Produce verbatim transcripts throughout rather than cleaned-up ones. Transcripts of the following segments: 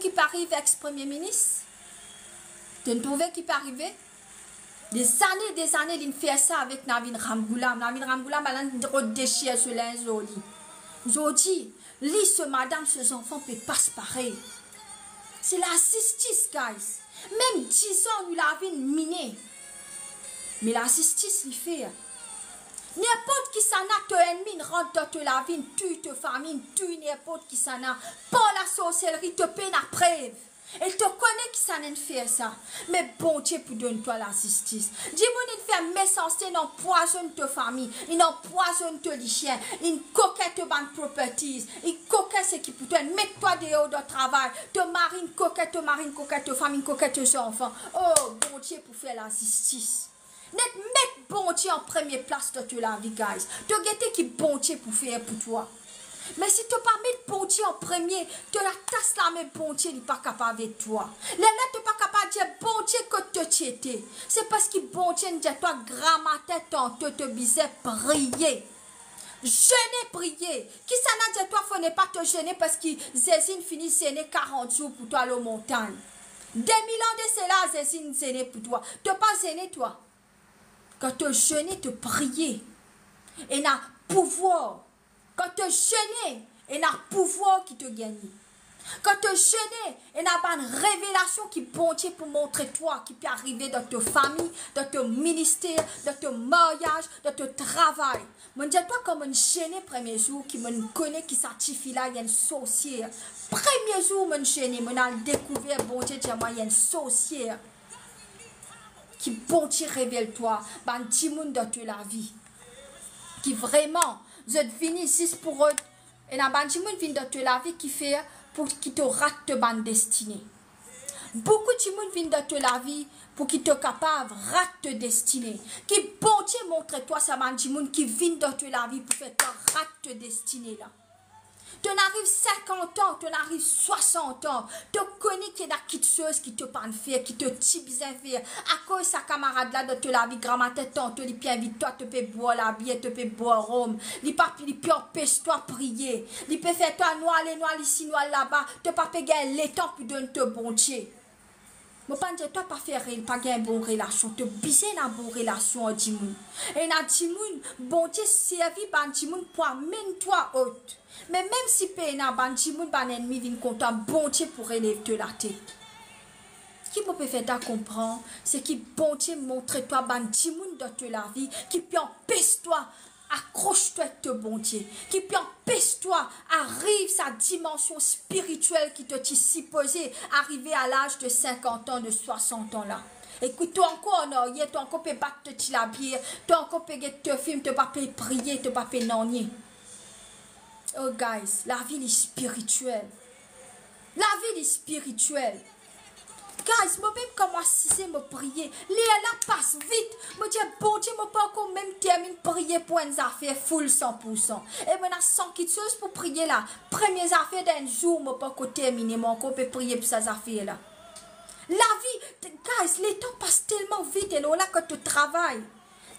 Ki pe ariv ex-premie minis? To trouve ki pe arive? Dezane, dezane, linn fer sa avek Navin Ramgoolam. Navin Ramgoolam, bann la rod desir so linz lor li. Zordi, li, so madam, so zanfan pe pas parey. Se lazistis, guys. Mem dizan nou lavi inn mine. Me lazistis li fer. Ninport kisannla to ennmi inn rant dan to lavi, inn touy to fami, inn touy ninport kisannla. Par lasorselri, to pena prev. E to kone kisannla inn fer sa. Me Bondie pou donn twa lazistis. Dimoun inn fer mesanste, inn anpwazonn to fami, inn anpwazonn to lisien, inn kokin to bann properties, inn kokin seki pou twa, inn met twa deor dan travay, to mari inn kokin, to mari inn kokin, to fami inn kokin, to zanfan. Oh, Bondie pou fer lazistis. Net met Bondie an premie plas dan to lavi, guys. To gete ki Bondie pou fer pou twa. Me si to pa met Bondie an premie, to atas lame Bondie, li pa kapav ed twa. Lerla to pa kapav dir Bondie kot to ti ete. Se parski Bondie inn dir twa gramatin tanto to bizin priye. Zene, priye. Kisannla dir twa fode pa to zene parski Zezi inn fini zene karant zour pou twa lor montagn? De mil an de sela, Zezi inn zene pou twa. To pa zene twa. Kan to zene, to priye, ena pouvwar. Kan to zene, ena pouvwar ki to gagne. Kan to zene, ena bann revelasion ki Bondie pou montre twa, ki pe arive dan to fami, dan to minister, dan to maryaz, dan to travay. Mo'nn dir twa, kan mo'nn zene premie zour ki mo'nn kone ki sa tifi la li enn sorsier. Premie zour mo'nn zene, mo'nn al dekouver Bondie dir mwa li enn sorsier. Ki Bondie revel twa bann dimoun dan to lavi ki vreman zot vini zis pou rod. Ena bann dimoun vinn dan to lavi ki fer pou ki to rat to bann destine. Boukou dimoun vinn dan to lavi pou ki to kapav rat to destine. Ki Bondie montre twa sa bann dimoun ki vinn dan to lavi pou fer twa rat to destine la. To'nn ariv sinkant an, to'nn ariv swasant an, to kone ki ena kiksoz ki to pa'nn fer, ki to ti bizin fer. Akoz sa kamarad la dan to lavi, gramatin tanto li pe invit twa, to pe bwar labier, to pe bwar rom. Li pa, li pe anpes twa priye. Li pe fer twa nou al isi, nou al laba. To pa pe gagn letan pou donn to Bondie. Mo pa'nn dir twa pa fer re-, pa gagn bon relasion. To bizin ena bon relasion ar dimoun. Ena dimoun, Bondie servi bann dimoun pou amenn twa ot. Me mem si pena bann dimoun, bann ennmi vinn kont twa, Bondie pou relev to latet. Ki mo pe fer twa konpran, se ki Bondie montre twa bann dimoun dan to lavi ki pe anpes twa akros twa ek to Bondie, ki pe anpes twa ariv sa dimansion spiritiel ki to ti sipoze arive a laz de sinkant an, de swasant an la. Ekout, to ankor an aryer, to ankor pe bat to ti labier, to ankor pe get to fim, to pa pe priye, to pa pe nanye. Oh guys, lavi li spiritiel. Lavi li spiritiel. Guys, mo mem kan mo asize, mo priye, ler la pas vit. Mo dir, Bondie, mo pa ankor mem terminn priye pou enn zafer full san pou san. E mo ena san kiksoz pou priye la. Premie zafer dan enn zour, mo pa ankor termine, mo ankor pe priye pou sa zafer la. Lavi, guys, letan pas telman vit, e lor la kan to travay.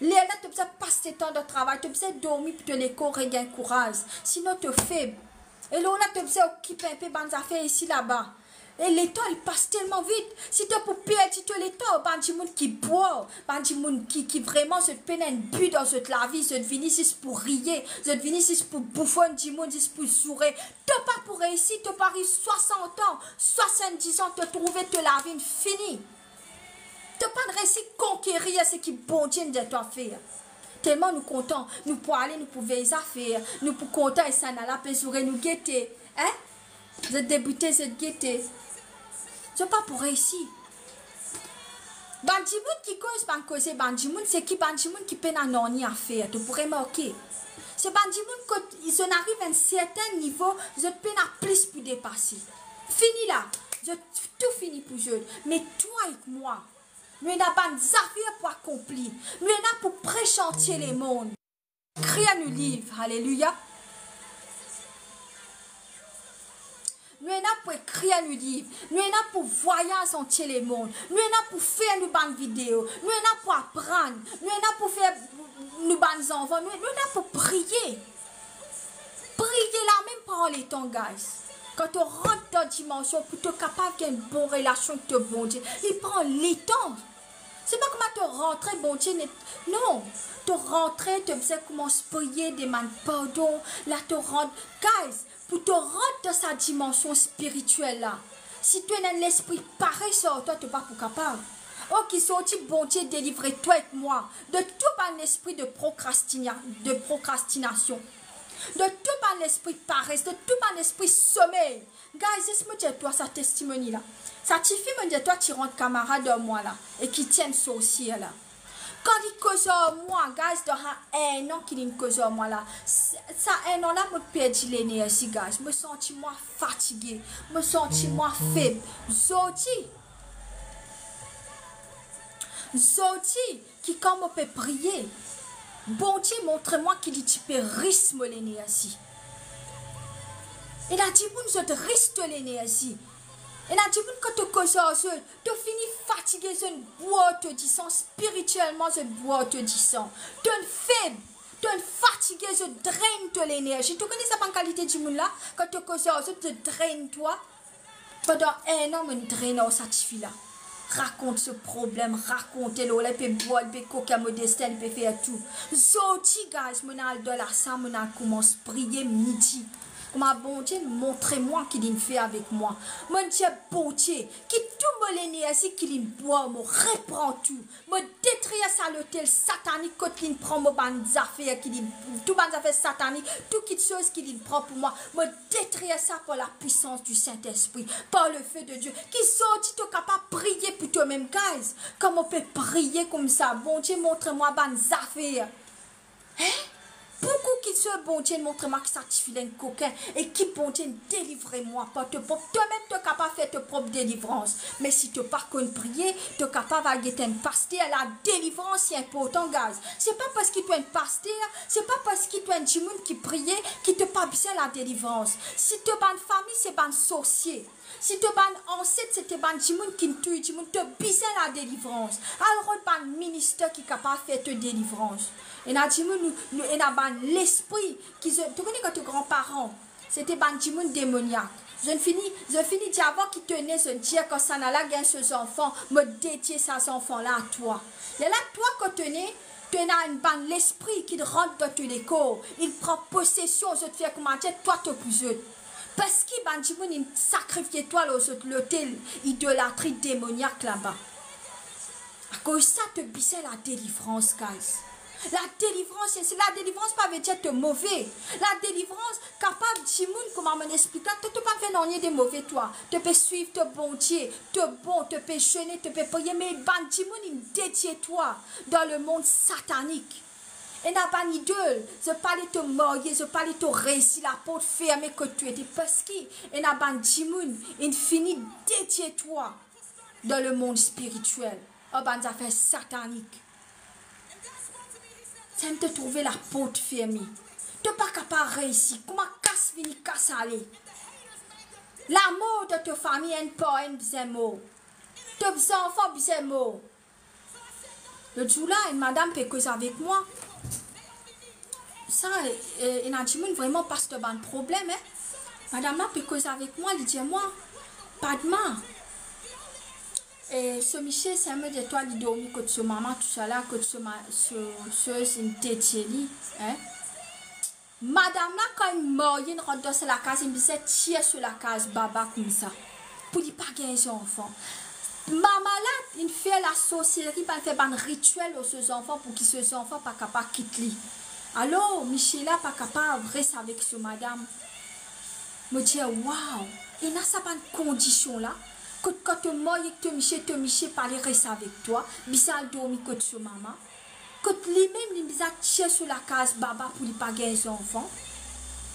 Lerla to bizin pas letan dan travay, to bizin dormi pou to lekor regagn kouraz, sinon to feb. E lor la to bizin okip inpe bann zafer isi laba. E letan li pas telman vit, si to pou perdi to letan, bann dimoun ki bwar, bann dimoun ki, ki vreman zot pena enn bi dan zot lavi, zot vini zis pou riye, zot vini zis pou boufonn dimoun, zis pou zoure. To pa pou reisi, to pou ariv swasant an, swasanndis an, to trouve to lavi inn fini. To pa'nn reisi konkerir seki Bondie inn dir twa fer. Telman nou kontan, nou pou ale, nou pou vey zafer, nou pou kontan, e sa ena la pe zoure nou gete, hein? Zot deboute, zot gete. Zot pa pou reisi. Bann dimoun ki koz bann koze bann dimoun, seki bann dimoun ki pena nanye a fer, to pou remarke. Se bann dimoun kot zot inn ariv enn sertin nivo, zot pena plis pou depase. Fini la, zot tou fini pou zot. Me twa ek mwa, nou ena bann zafer pou akonpli. Nou ena pou pres antie lemond. Ekrir nou liv, aleluya. Nou ena pou ekrir nou liv. Nou ena pou vwayaz antie lemond. Nou ena pou fer nou bann video. Nou ena pou aprann. Nou ena pou fer nou bann zanfan. Nou, nou ena pou priye. Priye la mem pran letan, guys. Kan to rant dan dimansion pou to kapav gagn bon relasion ek to Bondie, li pran letan. Se pa kouma to rantre, Bondie net, non. To rantre, to bizin koumans priye, demann pardon. La to rant, guys, pou to rant dan sa dimansion spiritiel la, si to ena enn lespri pares ar twa, to pa pou kapav. Oke, zordi Bondie delivre twa ek mwa de tou bann lespri de prokrastina-, de prokrastinasion, de tou bann lespri pares, de tou bann lespri somey. Guys, les mo dir twa sa testimoni la. Sa tifi mo dir twa ti rant kamarad ar mwa la e ki ti enn sorsie la. Kan li koz ar mwa, guys, dan sa enn an ki linn koz ar mwa la, sa, sa enn an la, mo perdi lenerzi, guys. Mo santi mwa fatige, mo santi mwa feb. Zordi, zordi, ki kan mo pe priye, Bondie montre mwa ki li ti pe ris mo lenerzi. Ena dimoun zot ris to lenerzi. Ena dimoun kan to koz ar zot, to fini fatige, zot bwar to disan, spiritielman zot bwar to disan. To'nn feb, to'nn fatige, zot drenn to lenerzi. To kone sa bann kalite dimoun la, kan to koz ar zot, zot drenn twa. Pandan enn an, mo'nn drenn ar sa tifi la. Rakont so problem, rakont lor la, li pe bwar, li pe kokin, mo destin, li pe fer tou. Zordi, guys, mo'nn al dan lasam, mo'nn al koumans priye midi. Kouma Bondie montre mwa ki linn fer avek mwa. Mo'nn dir Bondie, ki tou mo lenerzi ki linn bwar, mo repran tou. Mo detrir sa lotel satanik kot linn pran mo bann zafer, ki linn, tou bann zafer satanik, tou kitsoz ki linn pran pou mwa. Mo detrir sa par lapwisans di Sintespri, par le feu de Dieu. Ki zordi to kapav priye pou tomem, guys. Kan mo pe priye koumsa, Bondie montre mwa bann zafer. Hein? Boukou kitsoz Bondie montre mwa ki sa tifi la enn kokin e ki Bondie delivre mwa par to prop. Tomem to kapav fer to prop delivrans. Me si to pa konn priye, to kapav al get enn paster. Ladelivrans, se inportan, guys. Se pa parski to enn paster, se pa parski to enn dimoun ki priye ki to pa bizin ladelivrans. Si to bann fami se bann sorsie, si to bann anset se to bann dimoun ki touy dimoun, to bizin ladelivrans. Al rod bann minister ki kapav fer to delivrans. Ena dimoun, nou, nou, ena bann lespri ki zot, to kone kan to granparan, se to bann dimoun demoniak. Zot fini, zot fini dir avan ki to ne, zot dir, "Kan sa nala gagn so zanfan, mo dedie sa zanfan la a twa." Lerla twa kan to ne, to ena enn bann lespri ki rant dan to lekor, li pran posesion, zot fer koumadir twa to pou zot. Parski bann dimoun inn sakrifie twa lor zot lotel idolatri demoniak laba. Akoz sa to bizin ladelivrans, guys. Ladelivrans, se, ladelivrans pa vedir to move. Ladelivrans kapav dimoun, kouma mo'nn explik la, to, to pa fer nanye de move twa. To pe swiv to Bondie, to bon, to pe zene, to pe priye, me bann dimoun inn dedie twa dan lemond satanik. Ena bann idol, zot pa le to marye, zot pa le to reisi, laport ferme kot to ete, parski ena bann dimoun inn fini dedie twa dan lemond spiritiel ar bann zafer satanik. Sa inn to trouve laport ferme. To pa kapav reisi, kouma kas vini, kas ale. Lamor dan to fami, enn par enn bizin mor. To zanfan bizin mor. Lot zour la, enn madam pe koz avek mwa. Sa, e, ena dimoun vreman pas dan bann problem, hein. Madam la pe koz avek mwa, li dir mwa, "Padma, e, so misie, sa mo dir twa, li dormi kot so mama, tousala, kot so ma-, so, so, so inn dedie li, hein." Madam la, kan inn marye, inn rant dan so lakaz, inn bizin tir so lakaz baba koumsa, pou li pa gagn zanfan. Mama la inn fer lasorseri, bann, fer bann ritiel lor so zanfan pou ki so zanfan pa kapav kit li. Alor, misie la pa kapav res avek so madam. Mo dir, waw, ena sa bann kondision la, kot kan to marye ek to misie, to misie pa le res avek twa, bizin al dormi kot so mama. Kot limem, li bizin tir so lakaz baba pou li pa gagn zanfan.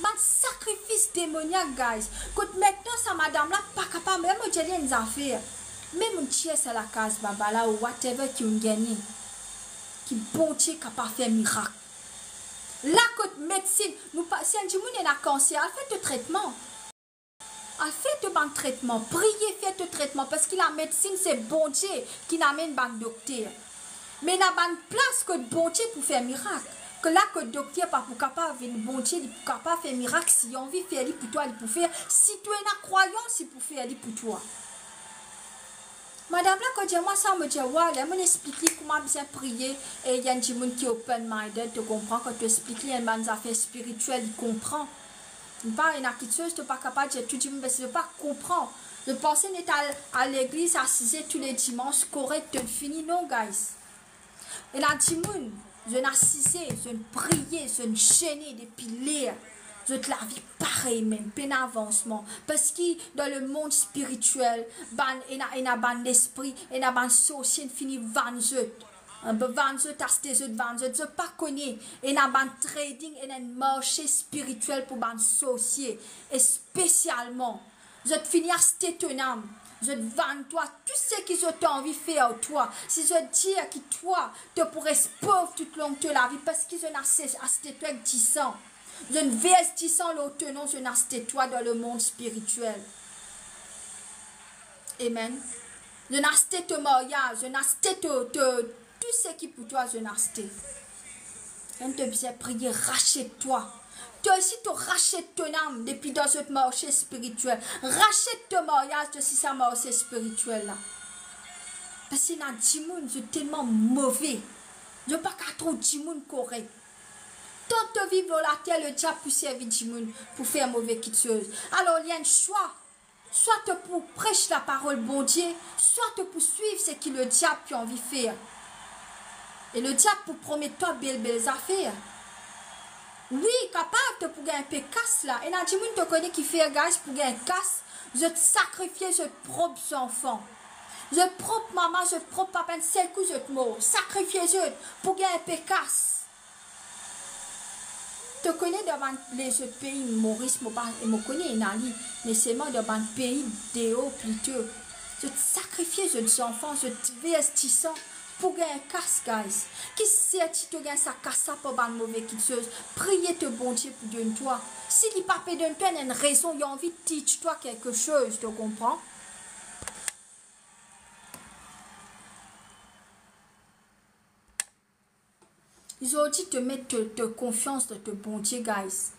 Bann sakrifis demoniak, guys. Kot mintnan sa madam la pa kapav, mem mo dir li enn zafer. Mem mo'nn tir sa lakaz baba la, ou whatever ki ou'nn gagne. Ki Bondie kapav fer mirak. La kot medsin, nou pa, si enn dimoun ena kanser, al fer to tretman. Al fer to bann tretman, priye, fer to tretman, parski lamedsin se Bondie ki'nn amenn bann dokter. Me ena bann plas kot Bondie pou fer mirak. Ke la kot dokter pa pou kapav vinn, Bondie li pou kapav fer mirak, si li anvi fer li pou twa, li pou fer. Si to ena krwayans, li pou fer li pou twa. Madam la, kan dir mwa sa, mo dir, wa, ler mo explik li kouma bizin priye, e li enn dimoun ki open-minded, to konpran, kan to explik li enn bann zafer spiritiel, li konpran. Pa ena kiksoz to pa kapav dir tou dimoun, parski zot pa konpran. Zot panse net al, al legliz, asize tou le dimans, korek, to fini. Non, guys. Ena dimoun, zot asize, zot priye, zot zene depi ler, zot lavi parey mem, pena avansman. Parski dan lemond spiritiel, bann, ena, ena bann lespri, ena bann sorsie fini vann zot. Vann zot, aste zot, vann zot, zot pa kone. Ena bann trading, ena enn marse spiritiel pou bann sorsie, espesialman. Zot fini aste to nam, zot vann twa, tou seki zot anvi fer ar twa. Si zot dir ki twa, to pou res pov toutlong to lavi, parski zot aste, aste twa ek disan. Zot vers disan lor to nom, zot aste twa dan lemond spiritiel. Amen. Zot aste to maryaz, zot aste to, to, tou seki pou twa, zot aste. Enn to bizin priye, rasiet twa. Twa osi to rasiet to nam depi dan zot marse spiritiel. Rasiet to maryaz, to si sa marse spiritiel la. Parski ena dimoun, zot telman move. Zot pa kapav trouv dimoun korek. Tan to viv lor later, lediab pou servi dimoun pou fer move kiksoz. Alor, li enn swa. Swa to pou pres laparol Bondie, swa to pou swiv seki lediab pe anvi fer. E lediab pou promet twa bel, bel zafer. Wi, kapav to pou gagn inpe kas la. Ena dimoun to kone ki fer, guys, pou gagn kas, zot sakrifie zot prop zanfan. Zot prop mama, zot prop papa, enn sel kou zot mor. Sakrifie zot pou gagn inpe kas. To kone dan bann lezot pei, Moris, mo pa, mo kone ena li, me selman dan bann pei deor plito, zot sakrifie zot zanfan, zot vers disan pou gagn kas, guys. Ki serti to gagn sa kas la par bann move kiksoz? Priye to Bondie pou donn twa. Si li pa pe donn twa, ena enn rezon, li anvi teach twa kiksoz, to konpran? Zordi to met to, to konfians dan to Bondie, guys.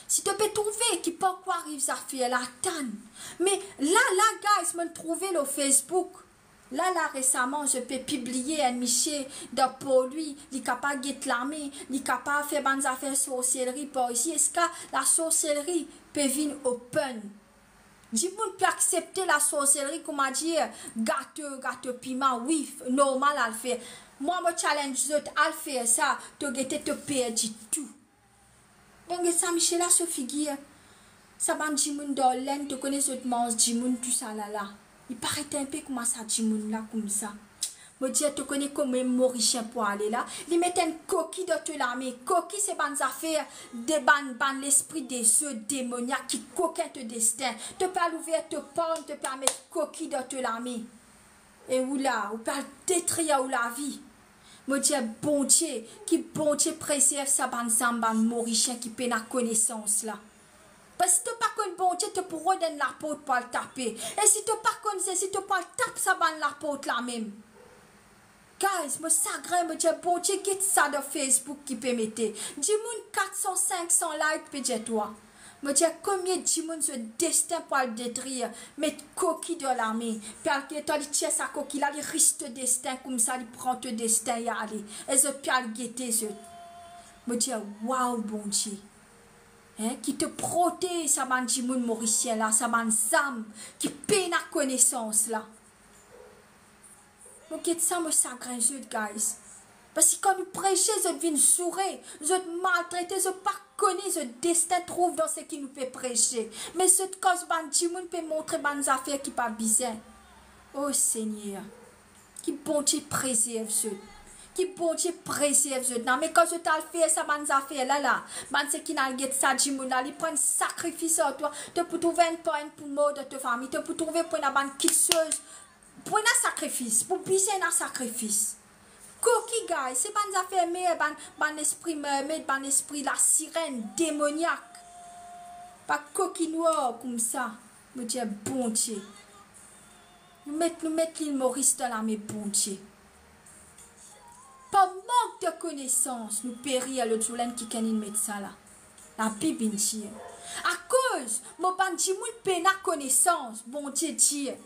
Si to pe trouve ki pankor ariv zafer la, atann. Me la, la, guys, mo'nn trouve lor Facebook. La, la, resaman, zot pe pibliye enn misie dan Port Louis, li kapav get lame, li kapav fer bann zafer sorselri par isi, eski lasorselri pe vinn open? Dimoun pe aksepte lasorselri, kouma dir, gato, gato pima, wi, f-, normal al fer. Mwa, mo challenge zot, al fer sa, to gete to perdi tou. Donk, get sa misie la so figir. Sa bann dimoun dan Lenn, to kone zot manz dimoun, tousala la. Li paret inpe kouma sa dimoun la, koumsa. Mo dir, to kone kouma Morisien pou ale la? Li met enn koki dan to lame. Koki se bann zafer de bann, bann lespri dezo, demoniak ki kokin to destin. To pe al ouver to porn, to pe al met koki dan to lame. E ou la, ou pe al detrir ou lavi. Mo dir, Bondie, ki Bondie prezerv sa bann zam, bann Morisien ki pena konesans la. Parski si to pa konn Bondie, to pou rod enn laport pou al tape. E si to pa konn Zezi, to pou al tap sa bann laport la mem. Guys, mo sagrin, mo dir, Bondie, get sa dan Facebook ki pe mete. Dimoun kat san, sink san like pe dir twa. Mo dir, komie dimoun zot destin pou al detrir, met koki dan lame. Pe al get, li tir sa koki la, li ris to destin, koumsa li pran to destin, li ale. E zot pe al gete zot. Mo dir, waw, Bondie. Hein, ki to protez sa bann dimoun Morisien la, sa bann zam ki pena konesans la. Mo get sa, mo sagrin zot, guys. Parski kan nou prese, zot vinn zoure, zot maltrete, zot pa kone zot destin trouv dan seki nou pe prese. Me zot koz bann dimoun pe montre bann zafer ki pa bizin. O Segner. Ki Bondie prezerv zot. Ki Bondie prezerv zot. Non, me kan zot al fer sa bann zafer la la, bann seki al get sa dimoun la, li pran sakrifis ar twa. To pou trouve enn parn pou mor dan to fami. To pou trouve pou ena bann kiksoz. Pou ena sakrifis. Pou bizin ena sakrifis. Koki, guys, se bann zafer mer, bann, bann lespri mermaid, bann lespri lasirenn, demoniak. Pa koki nwar koumsa. Mo dir, Bondie. Nou met, nou met Lil Moris dan lame Bondie. Pa mank de konesans, nou peri. Lot zour la enn kikenn inn met sa la. Labib inn dir, akoz mo bann dimoun pena konesans, Bondie dir,